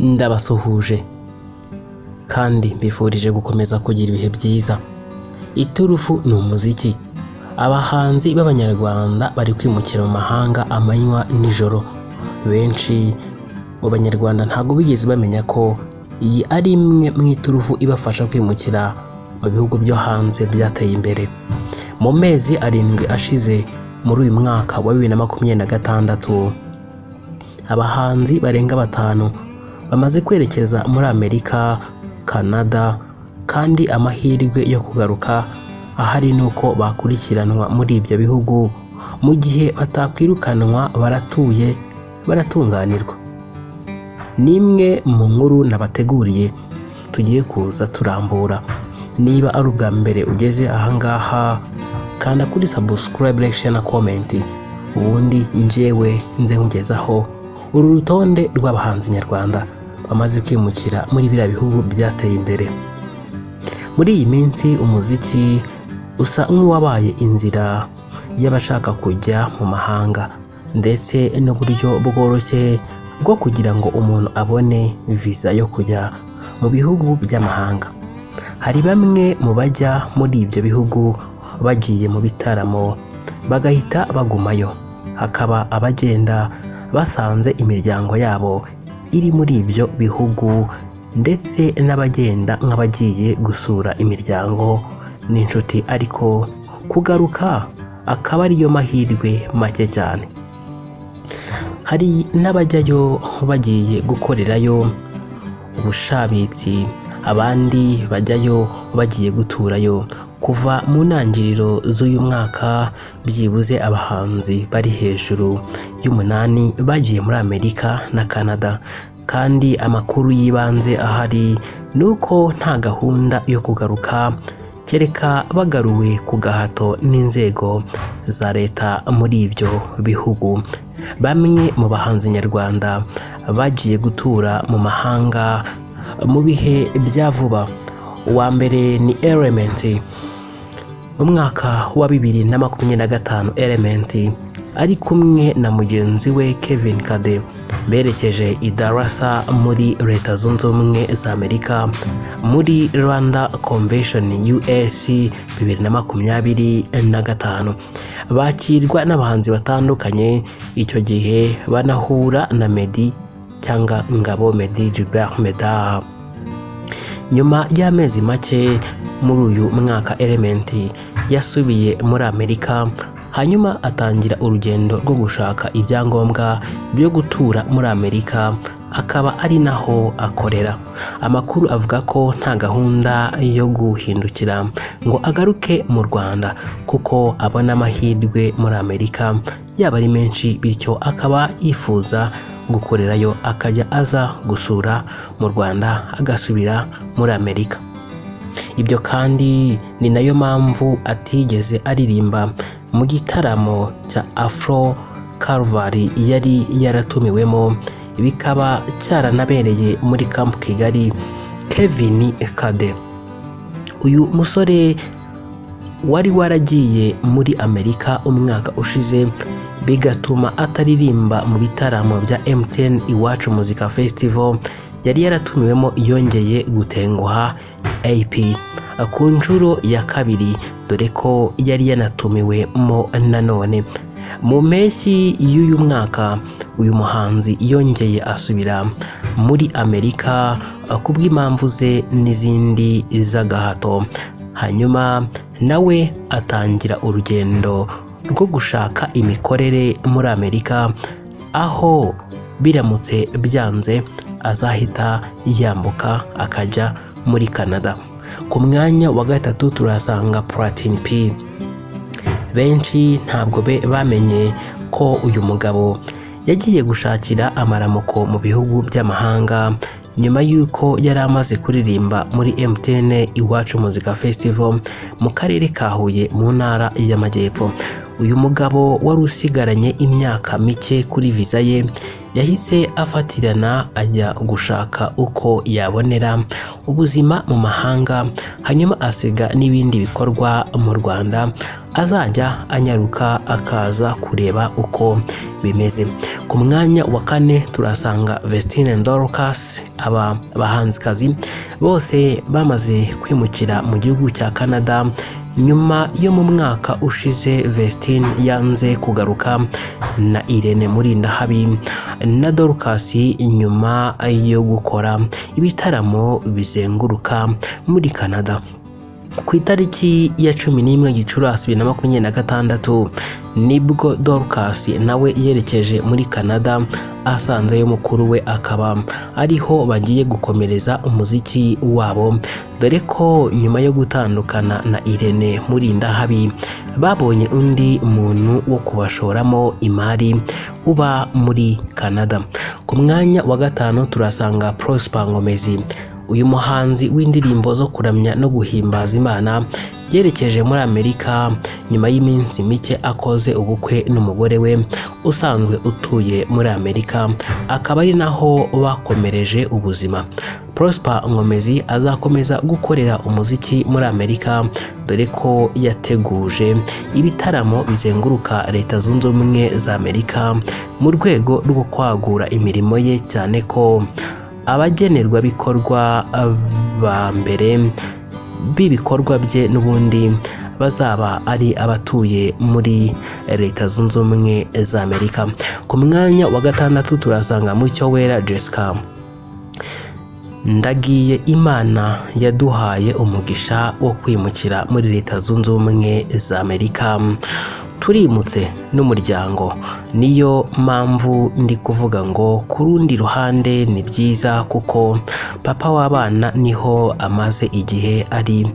Ndabasuhuje kandi mbifurije gukomeza kugira ibihe byiza. Iturufu ni umuziki. Abahanzi b'Abanyarwanda bari kwimukira mu mahanga amanywa n'ijoro. Benshi mu Banyarwanda ntabwo bigeze bamenya ko iyi ari imwe mu iturufu ibafasha kwimukira mu bihugu byo hanze byateye imbere. Mu mezi 7 ashize muri uyu mwaka wa 2026, abahanzi barenga 5 bamaze kwerekeza muri Amerika, Canada, kandi amahirwe yo kugaruka ahari ni uko bakurikiranwa muri ibyo bihugu, mu gihe batakwirukanwa baratuye baratunganirwa. Ni imwe mu nkuru nabateguriye tugiye kuza turambura. Niba ari ubwa mbere ugeze ahangaha, kanda kuri subscribe, like, share na comment, ubundi njyewe nze nkugezaho uru rutonde rw'abahanzi nyarwanda bamaze kwimukira muri biriya bihugu byateye imbere. Muri iyi minsi umuziki usa nk'uwabaye inzira y'abashaka kujya mu mahanga, ndetse n'uburyo bworoshye bwo kugira ngo umuntu abone visa yo kujya mu bihugu by'amahanga. Hari bamwe mu bajya muri ibyo bihugu bagiye mu bitaramo bagahita bagumayo, hakaba abagenda basanze imiryango yabo iri muri ibyo bihugu, ndetse n'abagenda nk'abagiye gusura imiryango n'inshuti, ariko kugaruka akaba ariyo mahirwe make cyane. Hari n'abajyayo bagiye gukorerayo ubushabitsi, abandi bajyayo bagiye guturayo. Kuva mu ntangiriro z'uyu mwaka, byibuze abahanzi bari hejuru y'8 bagiye muri Amerika na Canada, kandi amakuru y'ibanze ahari ni uko nta gahunda yo kugaruka, kereka bagaruwe ku gahato n'inzego za leta muri ibyo bihugu. Bamwe mu bahanzi nyarwanda bagiye gutura mu mahanga mu bihe bya vuba, uwa mbere ni Element. Mu mwaka wa 2025, Element ari kumwe na mugenzi we Kevin Kade berekeje i Dallas muri Leta Zunze Ubumwe za Amerika muri Rwanda Convention US 2025, bakirwa n'abahanzi batandukanye. Icyo gihe banahura na Meddy cyangwa Ngabo Meddy Gilbert Medard. Nyuma y'amezi make muri uyu mwaka, Element yasubiye muri Amerika, hanyuma atangira urugendo rwo gushaka ibyangombwa byo gutura muri Amerika, akaba ari naho akorera. Amakuru avuga ko nta gahunda yo guhindukira ngo agaruke mu Rwanda, kuko abona amahirwe muri Amerika yaba ari menshi, bityo akaba yifuza gukorerayo, akajya aza gusura mu Rwanda agasubira muri Amerika. Ibyo kandi ni nayo mpamvu atigeze aririmba mu gitaramo cya Afro Calvary yari yaratumiwemo, bikaba cyaranabereye muri Camp Kigali. Kevin Kade, uyu musore wari waragiye muri Amerika umwaka ushize bigatuma ataririmba mu bitaramo bya MTN Iwacu Muzika Festival yari yaratumiwemo, yongeye gutenguha AP ku nshuro ya kabiri, dore ko yari yanatumiwemo nanone mu mpeshyi y'uyu mwaka. Uyu muhanzi yongeye asubira muri Amerika kubw'impamvu ze n'izindi z'agahato, hanyuma nawe atangira urugendo rwo gushaka imikorere muri Amerika, aho biramutse byanze azahita yambuka akajya muri Canada. Ku mwanya wa gatatu turahasanga Platini P. Benshi ntabwo bamenye ko uyu mugabo yagiye gushakira amaramuko mu bihugu by'amahanga nyuma y'uko yari amaze kuririmba muri MTN Iwacu Muzika Festival mu karere ka Huye mu ntara y'Amajyepfo. Uyu mugabo wari usigaranye imyaka mike kuri viza ye Yahise afatirana ajya gushaka uko yabonera ubuzima mu mahanga, hanyuma asiga n'ibindi bikorwa mu Rwanda, azajya anyaruka akaza kureba uko bimeze. Ku mwanya wa kane turasanga Vestine, Dorcas. Aba bahanzikazi bose bamaze kwimukira mu gihugu cya Canada nyuma yo mu mwaka ushize Vestine yanze kugaruka na Irene Murindahabi na Dorcas nyuma yo gukora ibitaramo bizenguruka muri Canada. Ku itariki ya 11 Gicurasi 2026 nibwo Dorcas nawe yerekeje muri Canada, asanzeyo mukuru we, akaba ariho bagiye gukomereza umuziki wabo, dore ko nyuma yo gutandukana na Irene Murindahabi babonye undi muntu wo kubashoramo imari uba muri Canada. Ku mwanya wa gatanu turasanga Prosper Ngomezi. Uyu muhanzi w'indirimbo zo kuramya no guhimbaza Imana yerekeje muri Amerika nyuma y'iminsi mike akoze ubukwe n'umugore we usanzwe utuye muri Amerika, akaba ari naho bakomereje ubuzima. Prosper Nkomezi azakomeza gukorera umuziki muri Amerika, dore ko yateguje ibitaramo bizenguruka Leta Zunze Ubumwe za Amerika mu rwego rwo kwagura imirimo ye, cyane ko abagenerwabikorwa ba mbere b'ibikorwa bye n'ubundi bazaba ari abatuye muri Leta Zunze Ubumwe za Amerika. Ku mwanya wa gatandatu turasanga Mucyo Wera Jessica. "Ndagiye, Imana yaduhaye umugisha wo kwimukira muri Leta Zunze Ubumwe za Amerika, turimutse n'umuryango. Niyo mpamvu ndi kuvuga ngo ku rundi ruhande ni byiza kuko papa w'abana niho amaze igihe ari,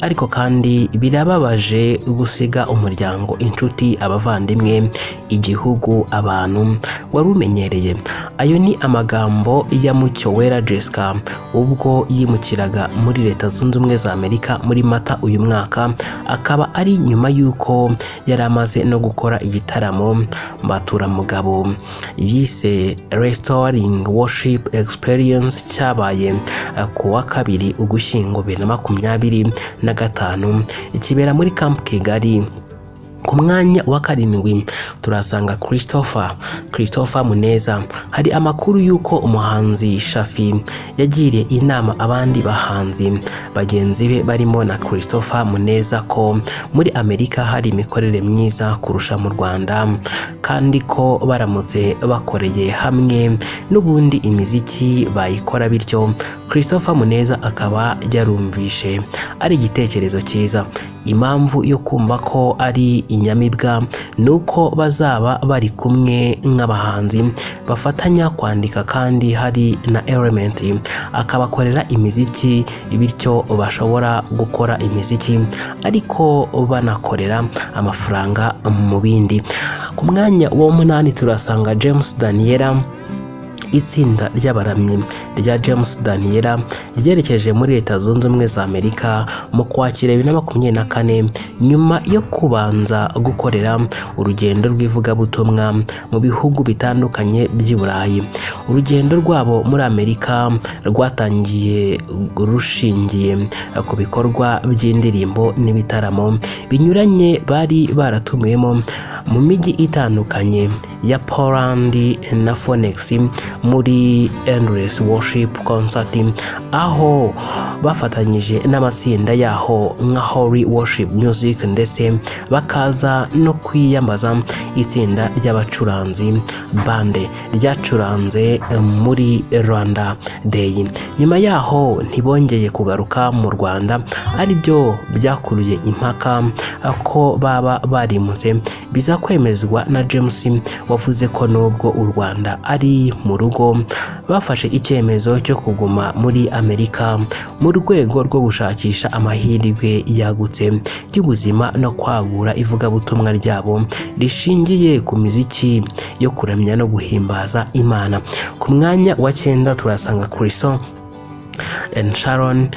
ariko kandi birababaje gusiga umuryango, inshuti, abavandimwe, igihugu, abantu wari umenyereye." Ayo ni amagambo ya Mucyo Wera Jessica ubwo yimukiraga muri Leta Zunze Ubumwe za Amerika muri Mata uyu mwaka, akaba ari nyuma y'uko yari amaze no gukora igitaramo mbaturamugabo yise Restoring Worship Experience, cyabaye ku wa 2 Ugushyingo 2025, kibera muri Camp Kigali. Ku mwanya wa karindwi turasanga Christopher Muneza. Hari amakuru y'uko umuhanzi Shafi yagiriye inama abandi bahanzi bagenzi be barimo na Christopher Muneza ko muri Amerika hari imikorere myiza kurusha mu Rwanda, kandi ko baramutse bakoreye hamwe n'ubundi imiziki bayikora, bityo Christopher Muneza akaba yarumvishe ari igitekerezo cyiza. Impamvu yo kumva ko ari inyamibwa ni uko bazaba bari kumwe nk'abahanzi bafatanya kwandika, kandi hari na Element akabakorera imiziki, bityo bashobora gukora imiziki ariko banakorera amafaranga mu bindi. Ku mwanya wa munani turasanga James Daniela. Itsinda ry'abaramyi rya James Daniela ryerekeje muri Leta Zunze Ubumwe za Amerika mu Kwakira 2024, nyuma yo kubanza gukorera urugendo rw'ivugabutumwa mu bihugu bitandukanye by'i Burayi. Urugendo rwabo muri Amerika rwatangiye rushingiye ku bikorwa by'indirimbo n'ibitaramo binyuranye bari baratumiwemo mu mijyi itandukanye ya Portland na Phoenix muri Endless Worship Concert, aho bafatanyije n'amatsinda yaho nka Holy Worship Music, ndetse bakaza no kwiyambaza itsinda ry'abacuranzi band ryacuranze muri Rwanda Day. Nyuma yaho ntibongeye kugaruka mu Rwanda, aribyo byakuruye impaka ko baba barimutse, biza kwemezwa na James wavuze ko nubwo u Rwanda ari mu rugo, bafashe icyemezo cyo kuguma muri Amerika mu rwego rwo gushakisha amahirwe yagutse y'ubuzima no kwagura ivugabutumwa ryabo rishingiye ku miziki yo kuramya no guhimbaza Imana. Ku mwanya wa cyenda turasanga Chryso and Sharon.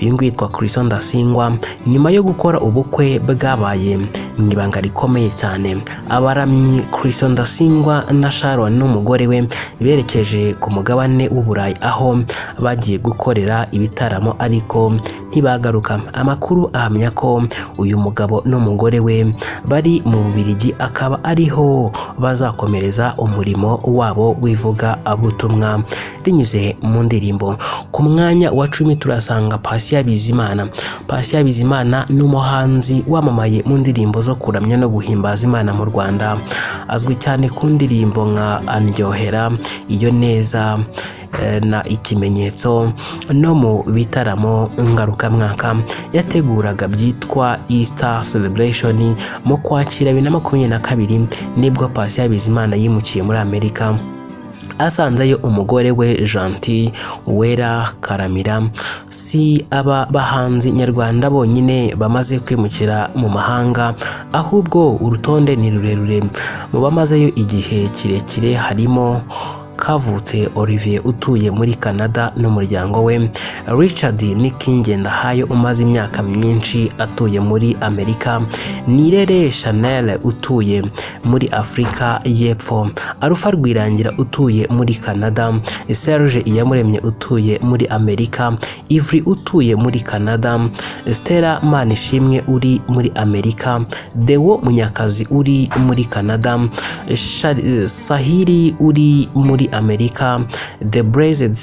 Uyu nguyu yitwa Chryso Ndasingwa. Nyuma yo gukora ubukwe bwabaye Mu ibanga rikomeye cyane, abaramyi Chryso Ndasingwa na Sharon n'umugore we berekeje ku mugabane w'Uburayi, aho bagiye gukorera ibitaramo, ariko ntibagaruka. Amakuru ahamya ko uyu mugabo n'umugore we bari mu Bubiligi, akaba ariho bazakomereza umurimo wabo w'ivugabutumwa rinyuze mu ndirimbo. Ku mwanya wa 10 turasanga Patient Bizimana. Patient Bizimana ni umuhanzi wamamaye mu ndirimbo zo kuramya no guhimbaza Imana mu Rwanda. Azwi cyane ku ndirimbo nka Andyohera, Iyo Neza na Ikimenyetso, no mu bitaramo ngarukamwaka yateguraga byitwa Easter Celebration. Mu Kwakira 2022 nibwo Patient Bizimana yimukiye muri Amerika, asanzeyo umugore we Gentil Uwera Karamira. Si aba bahanzi nyarwanda bonyine bamaze kwimukira mu mahanga, ahubwo urutonde ni rurerure. Mu bamazeyo igihe kirekire harimo Kavutse Olivier utuye muri Canada n'umuryango we, Richard Nikingendahayo umaze imyaka myinshi atuye muri Amerika, Nirere Chanel utuye muri Afurika y'Epfo, Alpha Rwirangira utuye muri Canada, Serge Iyamuremye utuye muri Amerika, Ivry utuye muri Canada, Stella Manishimwe uri muri Amerika, Deo Munyakazi uri muri Canada, Sahiri uri muri Amerika, The Blessed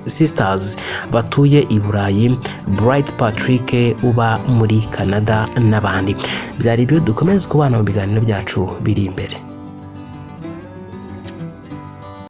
Sisters batuye i Burayi, Bright Patrick uba muri Canada n'abandi. Byari ibyo, dukomeze kubana mu biganiro byacu biri imbere.